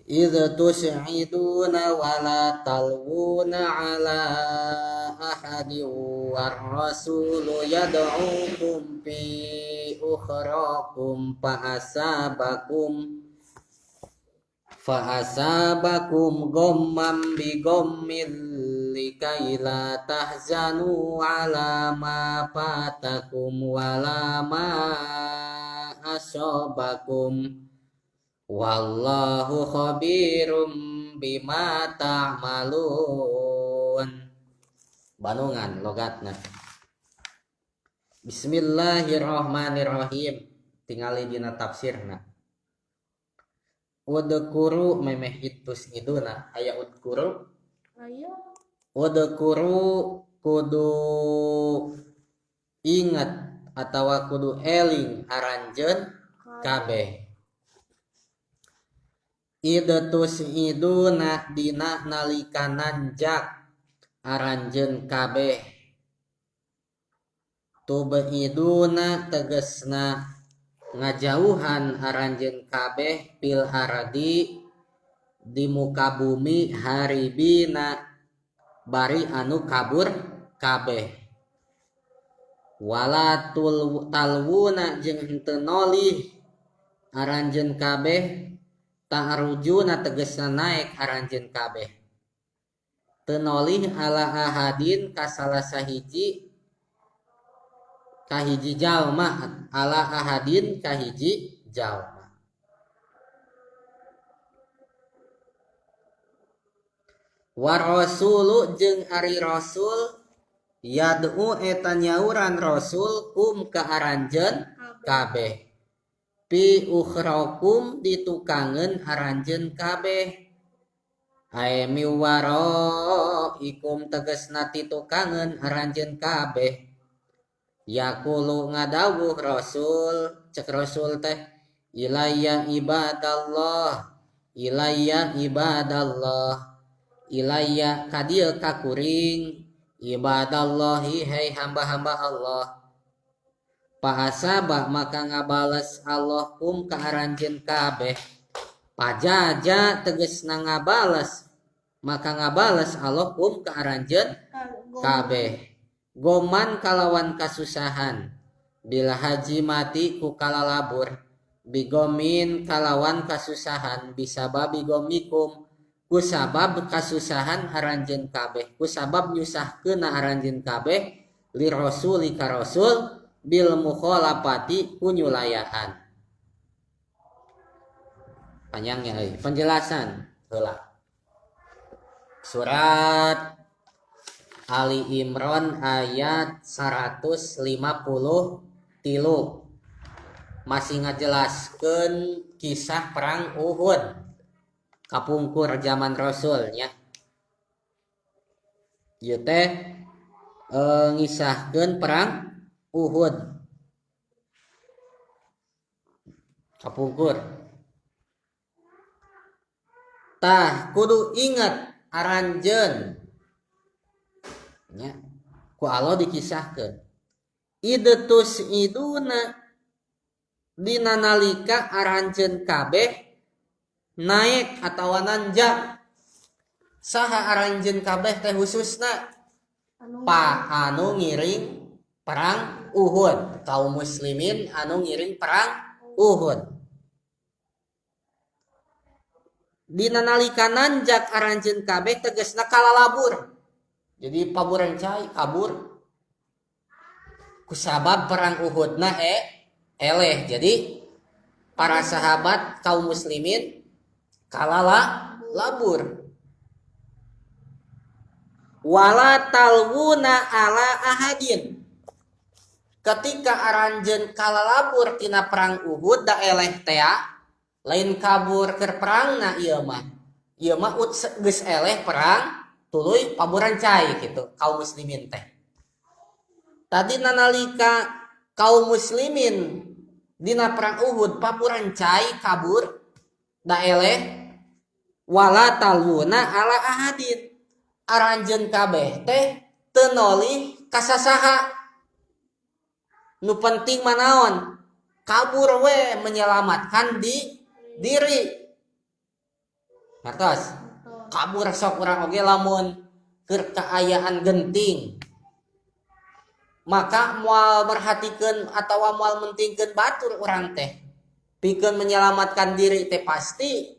Idz tus'iduna wala talwuna ala ahadin war rasulu yad'ukum fi ukhrakum fa'asabakum ghammam bi ghammin likai la tahzanu ala ma fatakum wala ma asabakum wallahu khabirum bima ta'malun. Banungan logatna. Bismillahirrahmanirrahim. Tingali dina tafsirna. Udkuru memeh itus iduna aya udkuru. Aya. Udkuru kudu ingat atawa kudu eling aranjeun kabeh. Idtus iduna dina nalika nanjak aranjeun kabeh. Tubiduna tegesna ngajauhan aranjeun kabeh fil ardi di muka bumi haribina bari anu kabur kabeh. Wala talwuna jeung henteu nolih aranjeun kabeh ta'rujuna tegesna naek aranjeun kabeh. Teu nolih ala ahadin ka salah sahiji kahiji jalma ala ahadin kahiji jalma. War rasulu jeung ari rasul yad'u eta nyauran rasul kum ka aranjeun kabeh. Pi ukhrakum ditukangeun aranjeun kabeh. Ae miwaraikum tegesna titukangeun aranjeun kabeh. Yaqulu ngadawuh rasul cek rasul teh ilayya ibadallah ilayya ibadallah ilayya ka dieu ka kuring ibadallahi hei hamba-hamba Allah. Fa'asaba maka ngabales Allah kum ka aranjeun kabeh. Pajaja tegesna ngabales maka ngabales Allah kum ka aranjeun kabeh. Goman kalawan kasusahan bila haji mati ku kalalabur bigomin kalawan kasusahan bisababi gomikum kusabab kasusahan aranjeun kabeh kusabab nyusahkeuna aranjeun kabeh li rasuli ka rasul bil mukhalafati kunyulayaan. Panjangnya euy penjelasan heula. Surat Ali Imran ayat 153 masih ngajelaskeun kisah perang Uhud kapungkur zaman Rasulnya. Ieu teh ngisahkeun perang Uhud kapungkur. Tah kudu ingat aranjeun nya ku Allah dikisahkeun. Idtus iduna dina nalika aranjeun kabeh naek atawa nanjak. Saha aranjeun kabeh teh khususna pa anu ngiring perang Uhud, kaum muslimin anu ngiring perang Uhud. Dina nalika nanjak aranjeun kabeh tegesna kalalabur. Jadi paburan cai kabur kusabab perang Uhudna eleh. Jadi para sahabat kaum muslimin kalala labur. Wala talwuna ala ahadin. Ketika aranjeun kalalabur tina perang Uhud da eleh tea lain kabur keur perangna ieu mah. Ieu mah geus eleh perang tuluy paburan cai gitu kaum muslimin teh. Tadi nanalika kaum muslimin dina perang Uhud paburan cai kabur da eleh wala talwuna ala ahadin. Aranjeun kabeh teh teu nolih ka sasaha. Nu penting manaon kabur we menyelamatkan di diri. Ngartos? Kabur sok urang oge lamun keur kaayaan genting. Maka moal merhatikeun atawa moal mentingkeun batur urang teh. Pikeun menyelamatkan diri teh pasti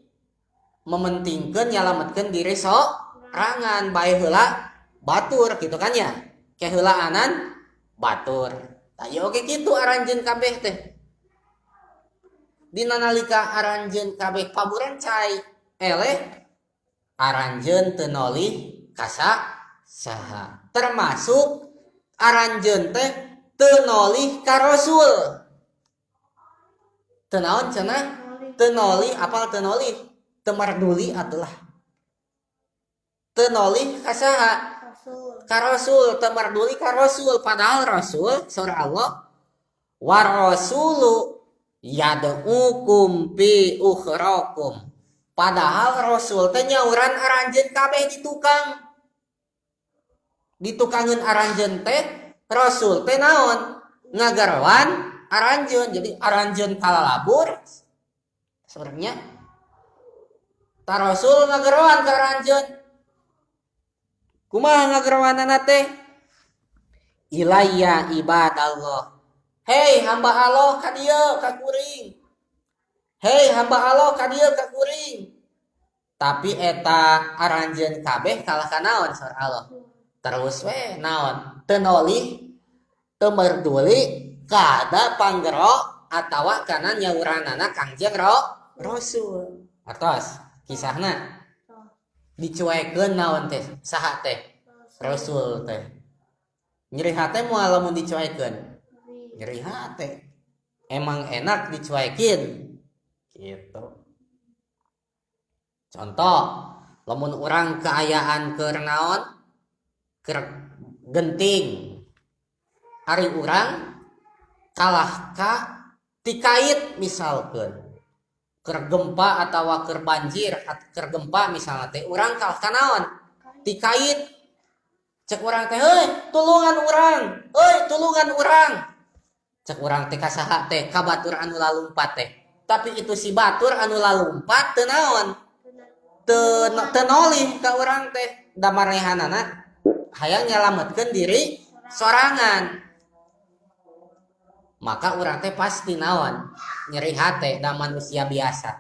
mementingkeun nyelametkeun diri sorangan bae heula batur gitu kan ya. Keheulaanan batur. Tah ieu oge kitu aranjeun kabeh teh. Dina nalika aranjeun kabeh paburencay eleh aranjeun teu nolih ka saha. Termasuk aranjeun teh teu nolih ka Rasul. Teu naon cenah? Teu nolih, apal teu nolih? Teu marduli atulah. Teu nolih ka saha? Ka Rasul, teu marduli ka Rasul. Padahal Rasul saur Allah war rasulu yad'ukum fi ukhrakum. Padahal Rasul teh nyauran aranjeun kabeh di tukang. Ditukangeun aranjeun teh Rasul teh naon? Ngagaroan aranjeun. Jadi aranjeun kalalabur sebenarnya ta Rasul ngagaroan ka aranjeun. Kumaha ngagaroanana teh? Ilayya ibadallah. Hei hamba Allah ka dieu ka kuring. Hei hamba Allah ka dieu ka kuring. Tapi eta aranjeun kabeh kalah ka naon saur Allah. Terus we naon? Teu nolih, teu merduli kada panggero atawa kana nyauranana Kangjeng Rasul. Atos kisahna dicuekeun naon teh saha teh? Rasul teh. Nyeri hate moal lamun dicuekeun? Nyeri hate. Emang enak dicuekin gitu. Contoh, lamun urang keayaan keur naon? Keur genting. Ari urang kalah ka tikait misalkeun. Keur gempa atawa keur banjir, keur gempa misalna teh urang kalah ka naon? Tikait. Cek urang teh, "Heuy, tulungan urang. Heuy, tulungan urang." Cek urang teh ka saha teh? Ka batur anu lalumpat teh. Tapi itu si batur anu lalumpat teu naon? Teu nolih ka urang teh. Da marehanana hayang nyalametkeun diri sorangan. Maka urang teh pasti naon? Nyeri hate da manusia biasa.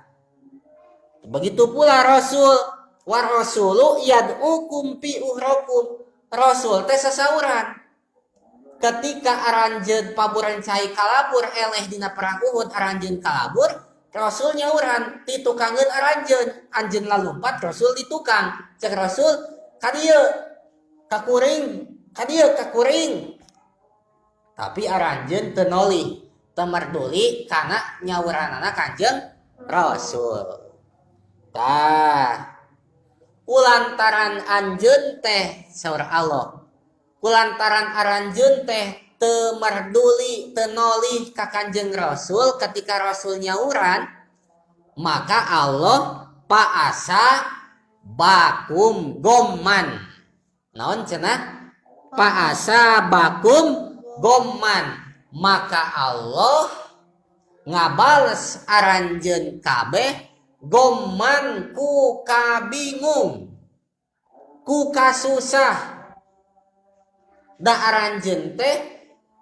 Begitu pula Rasul, war rasulu yad'ukum fi uhrakum. Rasul teh sasauran. Ketika aranjeun paburencai kalabur eleh dina perang Uhud aranjeun kalabur, Rasul nyauran ditukangeun aranjeun, anjeun lalumpat Rasul ditukang. Cek Rasul ka dieu ka kuring, ka dieu ka kuring. Tapi aranjeun teu nolih, teu merduli kana nyauranana Kanjeng Rasul. Tah, kulantaran anjeun teh saur Allah. Kulantaran aranjeun teh teu merduli, teu nolih ka Kanjeng Rasul ketika Rasul nyauran, maka Allah paasa bakum gomman. Naon cenah? Paasa bakum gomman. Maka Allah ngabales aranjeun kabeh gomman ku kabingung, ku kasusah. Da aranjeun teh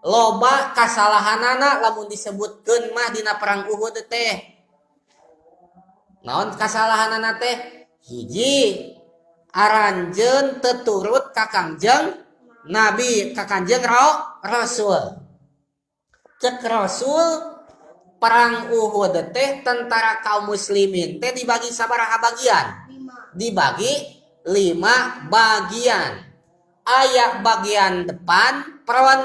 loba kasalahanana lamun disebutkeun mah dina perang Uhud teh. Naon kasalahanana teh? Hiji, aranjeun teu turut ka Kangjeng Nabi, ka Kanjeng Rasul. Cek Rasul perang Uhud teh tentara kaum muslimin teh dibagi sabaraha bagian? 5. Dibagi 5 bagian. Aya bagian depan front,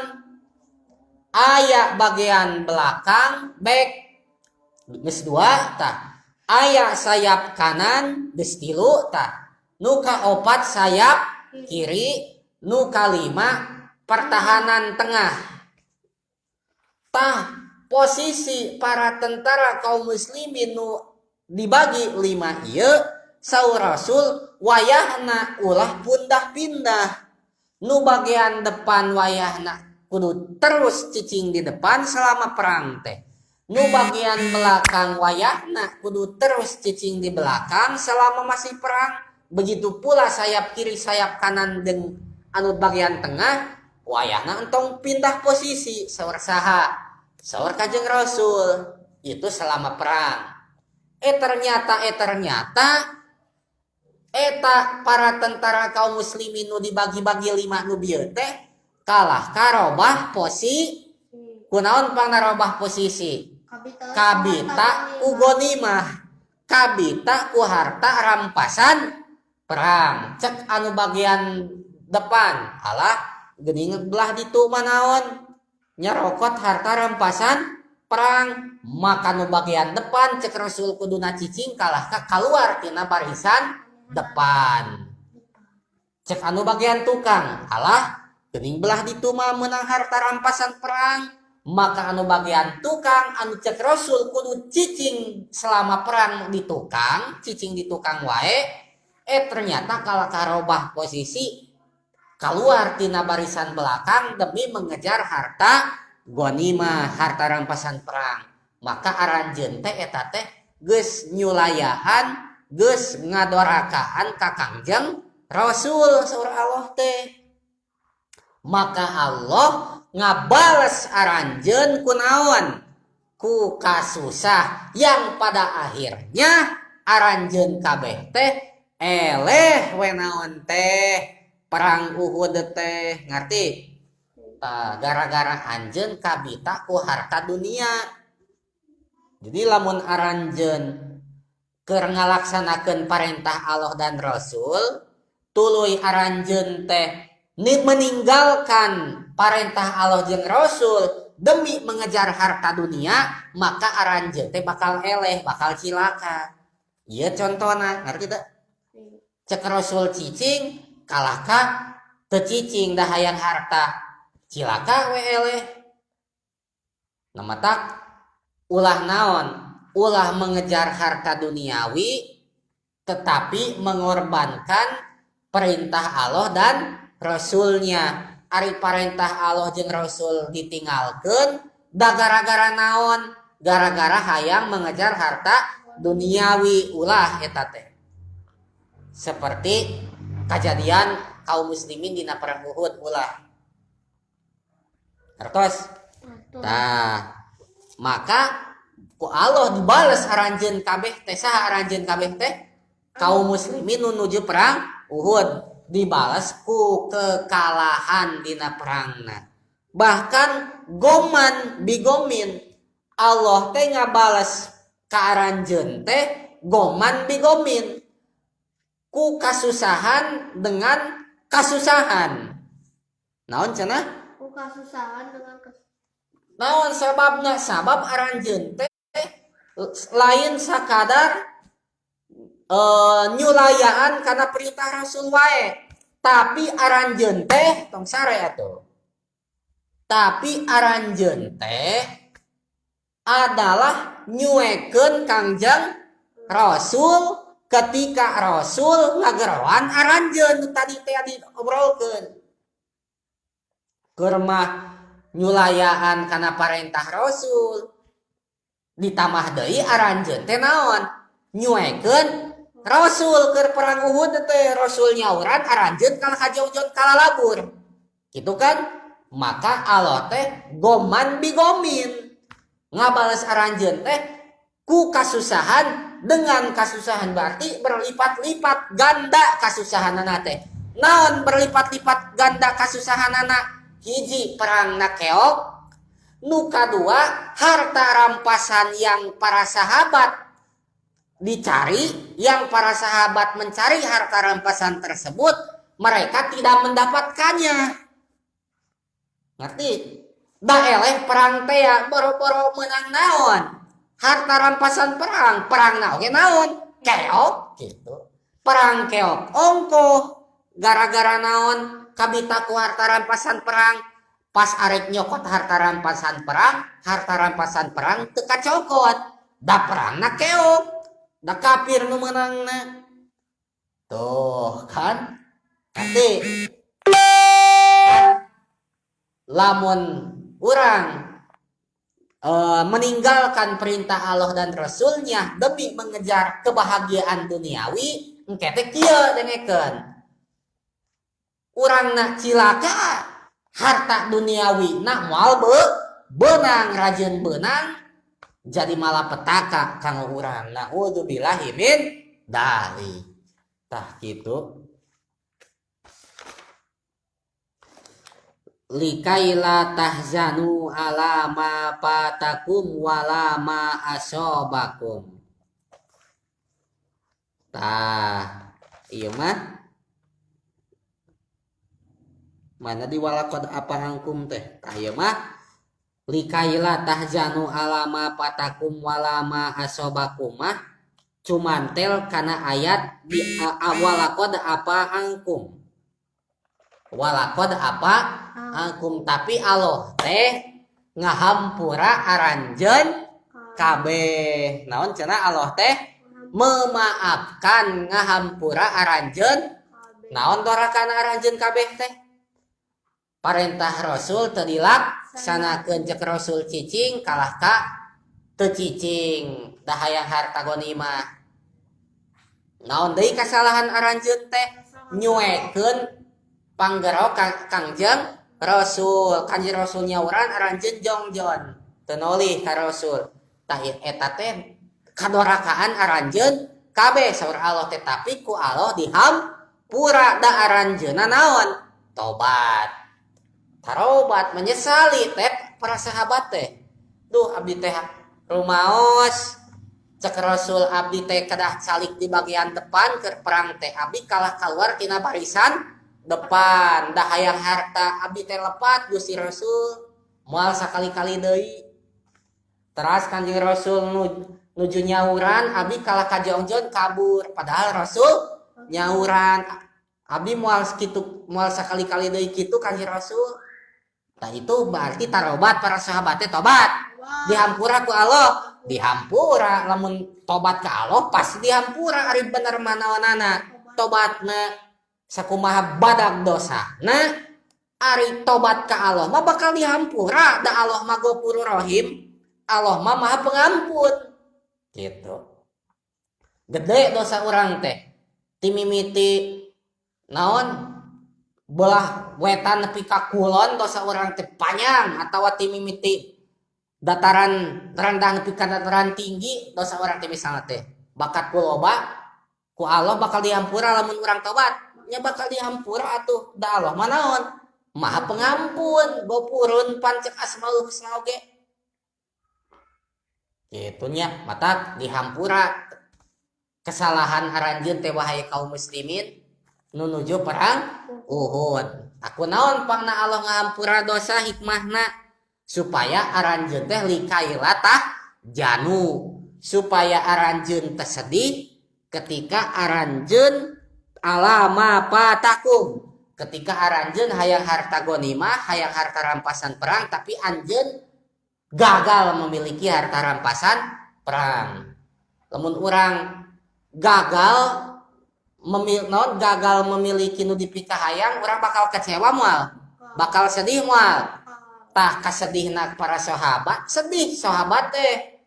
aya bagian belakang back, geus 2 tah. Aya sayap kanan geus 3 tah. Nu kaopat sayap kiri, nu kalima pertahanan tengah. Tah posisi para tentara kaum muslimin nu dibagi 5 ieu saur Rasul wayahna ulah pundah-pindah. Nu bagian depan wayahna kudu terus cicing di depan selama perang teh. Nu bagian belakang wayahna kudu terus cicing di belakang selama masih perang. Begitu pula sayap kiri, sayap kanan jeung anu bagian tengah wayahna entong pindah posisi. Saur saha? Saur Kanjeng Rasul. Itu selama perang. Ternyata eta para tentara kaum muslimin nu dibagi-bagi lima nu bieu teh kalah karobah posisi. Kunaon pangarobah posisi? Kabita ku gonimah, kabita ku harta rampasan perang. Cek anu bagian depan, alah, geuning belah ditu mah naon, nyarokot harta rampasan perang. Maka nu bagian depan cek Rasul kuduna cicing kalah ka keluar tina barisan depan. Cek anu bagian tukang, alah, geuning belah ditu mah menang harta rampasan perang. Maka anu bagian tukang anu cek Rasul kudu cicing selama perang di tukang, cicing di tukang wae, ternyata kalau karobah posisi keluar tina barisan belakang demi mengejar harta gonimah, harta rampasan perang. Maka aranjeun teh eta teh geus nyulayahan, geus ngadorakaan ka Kangjeng Rasul, saur Allah teh. Maka Allah ngabales aranjeun kunaon? Ku kasusah yang pada akhirnya aranjeun kabeh teh eleh we naon teh, perang Uhud teh, ngerti? Tah, gara-gara anjeun kabita ku harta dunia. Jadi lamun aranjeun keur ngalaksanakeun parentah Allah dan Rasul, tuluy aranjeun teh meninggalkan parentah Allah jeung Rasul demi mengejar harta dunia, maka aranjeun teh bakal eleh, bakal cilaka. Ieu contohna, ngerti teu? Cek Rasul cicing, kalahka teu cicing da hayang harta. Cilaka we, eleh. Nah, matak ulah naon? Ulah mengejar harta duniawi tetapi mengorbankan perintah Allah dan Rasulnya. Ari perintah Allah jeung Rasul ditinggalkeun da gara-gara naon? Gara-gara hayang mengejar harta duniawi, ulah eta teh. Seperti kejadian kaum muslimin dina perang Uhud, ulah. Ngertos? Nah, maka ku Allah dibales aranjeun kabeh teh. Saha aranjeun kabeh teh? Kaum muslimin nu nuju perang Uhud dibales ku kekalahan dina perangna. Bahkan ghomman bighommin, Allah teh ngabales ka aranjeun teh ghomman bighommin, ku kasusahan dengan kasusahan. Naon cenah? Ku kasusahan dengan Naon sababna? Sabab aranjeun teh lain sakadar nyulayaan karena perintah Rasul wae, tapi aranjeun teh tong sare atuh. Tapi aranjeun teh adalah nyuekeun Kangjeng Rasul ketika Rasul ngageroan aranjeun nu tadi teh diobrolkeun. Keur mah nyulayaan kana parentah Rasul, ditambah deui aranjeun teh naon? Nyuekeun Rasul keur perang Uhud teh. Rasul nyauran, aranjeun kalah kajaujon, kalalabur gitu kan. Maka Allah teh ghomman bighommin, ngabales aranjeun teh ku kasusahan dengan kasusahan, berarti berlipat-lipat ganda kasusahanana teh. Naon berlipat-lipat ganda kasusahanana? Hiji, perangna keok. Nu kadua, harta rampasan yang para sahabat dicari, yang para sahabat mencari harta rampasan tersebut, mereka tidak mendapatkannya, ngerti? Da eleh perang teh ya, boro-boro menang naon, harta rampasan perang, perang na oge naon, keok gitu. Perang keok ongkoh gara-gara naon? Kabita ku harta rampasan perang. Pas arek nyokot harta rampasan perang, harta rampasan perang teu kacokot, da perangna keok, da kafir nu meunangna. Tuh kan, nanti lamun urang Meninggalkan perintah Allah dan Rasulnya demi mengejar kebahagiaan duniawi, engke teh kieu dengekeun. Urangna cilaka, harta duniawi na moal beunang, rajin beunang jadi malapetaka kanggo urang. Naudzubillahi min dzalik. Tah kitu. Likaila tahzanu ala ma fatakum wala ma asobakum. Tah ieu mah mana di walaqad apa hangkum teh. Tah ieu mah likaila tahzanu ala ma fatakum wala ma asobakum mah cumantel kana ayat di walaqad apa hangkum. Walaqad apa angkum, tapi Allah teh ngahampura aranjeun kabeh. Naon cenah Allah teh memaafkan ngahampura aranjeun. Naon dorakana aranjeun kabeh teh? Parentah Rasul teu dilaksanakeun, cek Rasul cicing kalah ka teu cicing, da hayang harta ghanimah. Naon deui kasalahan aranjeun teh? Nyuekeun panggero Kangjeng Rasul. Kanjeng Rasul nyauran aranjeun jongjon teu nolih ka Rasul. Tah eta teh kadorakaan aranjeun kabeh saur Allah teh, tapi ku Allah dihampura da aranjeunna naon? Tobat. Tarobat, menyesali teh para sahabat teh. Duh abdi teh rumaos cek Rasul abdi teh kedah calik di bagian depan keur perang teh, abdi kalah keluar tina barisan depan, dah hayang harta abdi teh lepat Gusti Rasul moal sakali-kali deui. Teras Kanjeng Rasul nuju nyauran abdi kalah ka jongjon kabur, padahal Rasul nyauran abdi moal sakitu, moal sakali-kali deui kitu Kanjeng Rasul. Tah itu berarti tarobat para sahabat teh tobat. Dihampura ku Allah, dihampura. Lamun tobat ka Allah pasti dihampura, ari bener manaonana tobatna sakumaha badag dosa. Nah, ari tobat ka Allah mah bakal dihampura, da Allah mah Ghafurur Rahim, Allah mah Maha Pengampun. Gitu. Gede dosa urang teh. Timimiti naon belah wetan nepi ka kulon dosa urang teh panjang, atawa timimiti dataran rendah nepi ka dataran tinggi dosa urang teh misalna teh. Bakat ku loba, ku Allah bakal dihampura lamun urang tobat. Nya bakal dihampura atuh, da Allah mah naon? Maha Pengampun, Ghafurun pancek Asmaul Husna oge. Kitu nya, mata dihampura kesalahan aranjeun teh wahai kaum muslimin nu nuju perang Uhud. Aku naon pangna Allah ngahampura dosa hikmahna supaya aranjeun teh likaila tah janu, supaya aranjeun teh sedih ketika aranjeun alama patakum, ketika aranjeun hayang harta ghanimah, hayang harta rampasan perang, tapi anjeun gagal memiliki harta rampasan perang. Lamun urang gagal naon, gagal memiliki nu dipikahayang, urang bakal kecewa moal, bakal sedih moal. Tah kasedihna para sahabat, sedih sahabat teh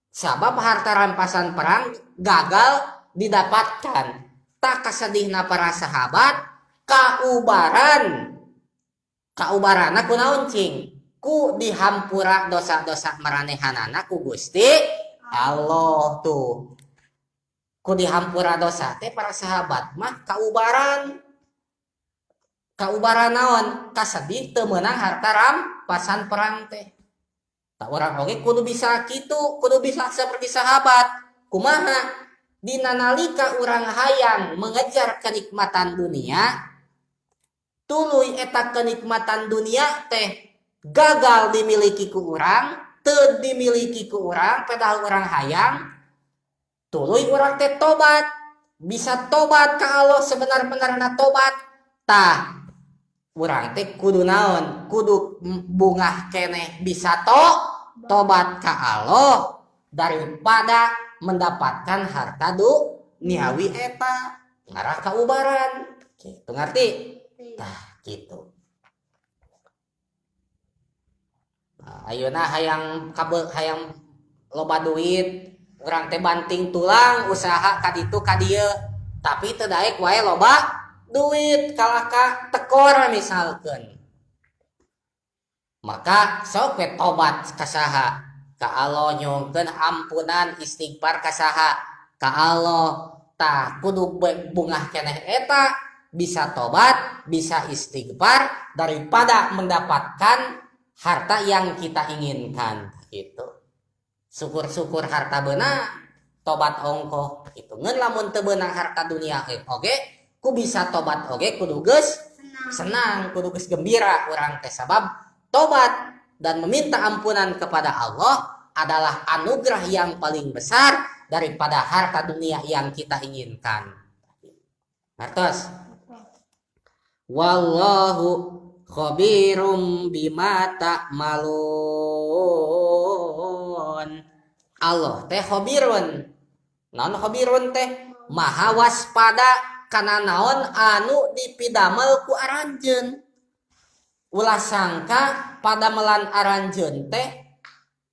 sabab harta rampasan perang gagal didapatkan. Tah kasedihna para sahabat kaubaran, kaubaranna kunaon cing? Ku dihampura dosa-dosa maranehanana ku Gusti Allah tuh. Ku dihampura dosa teh para sahabat mah kaubaran. Kaubaran naon? Kasedih teu meunang harta rampasan perang teh. Tah urang oge kudu bisa kitu, kudu bisa seperti sahabat. Kumaha? Dina nalika urang hayang mengejar kenikmatan dunia, tuluy eta kenikmatan dunia teh gagal dimiliki ku urang, teu dimiliki ku urang, padahal urang hayang, tuluy urang teh tobat, bisa tobat ka Allah sebenar-benarna tobat. Tah urang teh kudu naon? Kudu bungah keneh bisa tobat ka Allah daripada mendapatkan harta duniawi eta ngarah kaubaran. Gitu, ngerti? Tah gitu. Ayeuna hayang kabe, hayang loba duit, urang teh banting tulang usaha ka ditu ka dieu, tapi teu daek wae loba duit, kalah ka tekor misalkeun. Maka sok we tobat ka saha? Ka Allah, nyuhunkeun ampunan, istighfar ka saha? Ka Allah. Tah, kudu bungah keneh eta bisa tobat, bisa istighfar daripada mendapatkan harta yang kita inginkan gitu. Syukur-syukur harta beunang, tobat ongkoh gitu. Ngan lamun teu beunang harta dunia, oge ku bisa tobat oge kudu geus senang. Senang, kudu geus gembira urang teh, sabab tobat dan meminta ampunan kepada Allah adalah anugerah yang paling besar daripada harta dunia yang kita inginkan. Ngartos? Wallahu khabirum bima ta'malun. Allah teh khabirun. Naon khabirun teh? Maha waspada kana naon anu dipidamel ku aranjeun. Ulah sangka padamelan aranjeun teh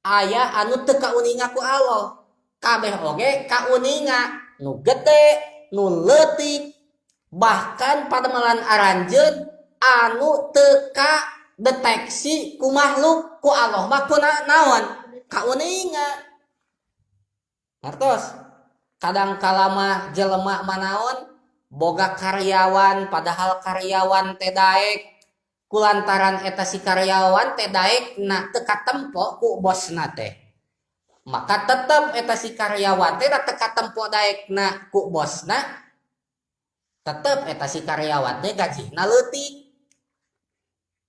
aya anu teu kauninga ku Allah. Kabeh oge kauninga, nu gede, nu leutik, bahkan padamelan aranjeun anu teu kadeteksi ku makhluk, ku Allah mah ku naon? Kauninga. Ngartos? Kadang kala mah jelema manaon boga karyawan, padahal karyawan teh daek, kulantaran eta si karyawan teh daek na teu katempo ku bosna teh, maka tetep eta si karyawan teh da teu katempo daekna ku bosna, tetep eta si karyawan teh gajina leutik,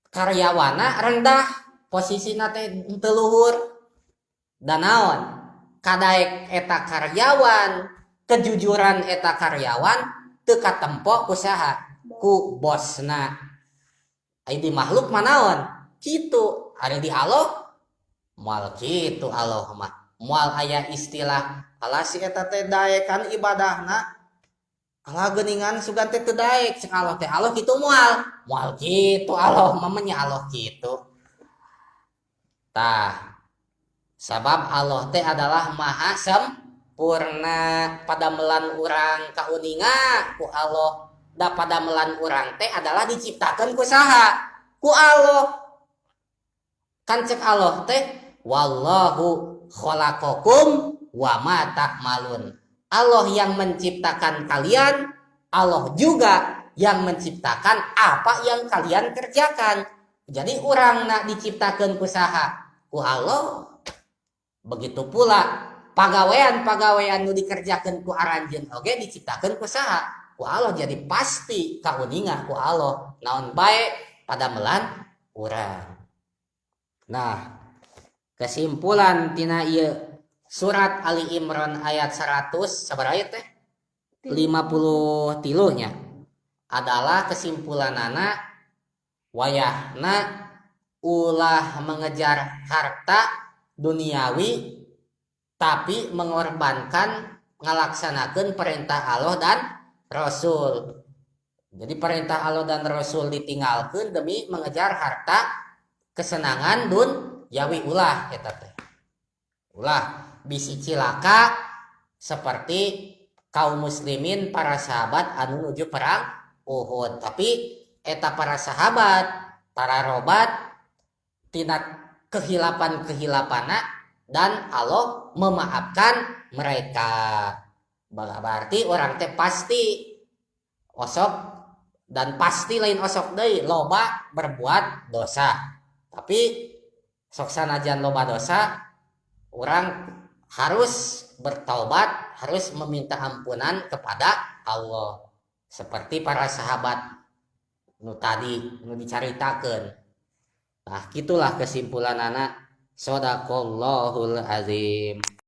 karyawana rendah, posisina teh teu luhur. Dan naon kadaek eta karyawan, kejujuran eta karyawan teu katempo ku saha? Ku bosna. Ai di makhluk manaon kitu, ari di Allah moal kitu. Allah mah moal aya istilah alah si eta teh daekan ibadahna, alah geuningan sugan teh teu daek, cek Allah teh. Allah kitu moal, moal kitu. Allah mah nya Allah kitu. Tah, sabab Allah teh adalah maha sempurna. Padamelan urang kauninga ku Allah, da padamelan urang teh adalah diciptakan ku saha? Ku Allah. Kan cek Allah teh wallahu khalaqakum wa ma ta'malun. Allah yang menciptakan kalian, Allah juga yang menciptakan apa yang kalian kerjakan. Jadi urang nak diciptakan ku saha? Ku Allah. Begitu pula pagawean-pagawean nu dikerjakan ku aranjeun oge diciptakan ku saha? Ku Allah. Jadi pasti kauninga ku Allah naon bae padamelan urang. Nah, kesimpulan tina ieu surat Ali Imran ayat 100 sabaraha ayat teh? 53 nya adalah kesimpulanana wayahna ulah mengejar harta duniawi tapi mengorbankan ngalaksanakeun perintah Allah dan Rasul. Jadi perintah Allah dan Rasul ditinggalkan demi mengejar harta kesenangan duniawi, ulah eta teh. Ulah, bisi cilaka seperti kaum muslimin para sahabat anu nuju perang Uhud. Tapi eta para sahabat, para robat tina kehilapan-kehilapana dan Allah memaafkan mereka. Berarti urang teh pasti osok dan pasti lain osok deui, loba berbuat dosa. Tapi sok sanajan loba dosa, urang harus bertaubat, harus meminta ampunan kepada Allah. Seperti para sahabat nu tadi nu dicaritakeun. Nah, gitulah kesimpulanana. Sadaqallahul azim.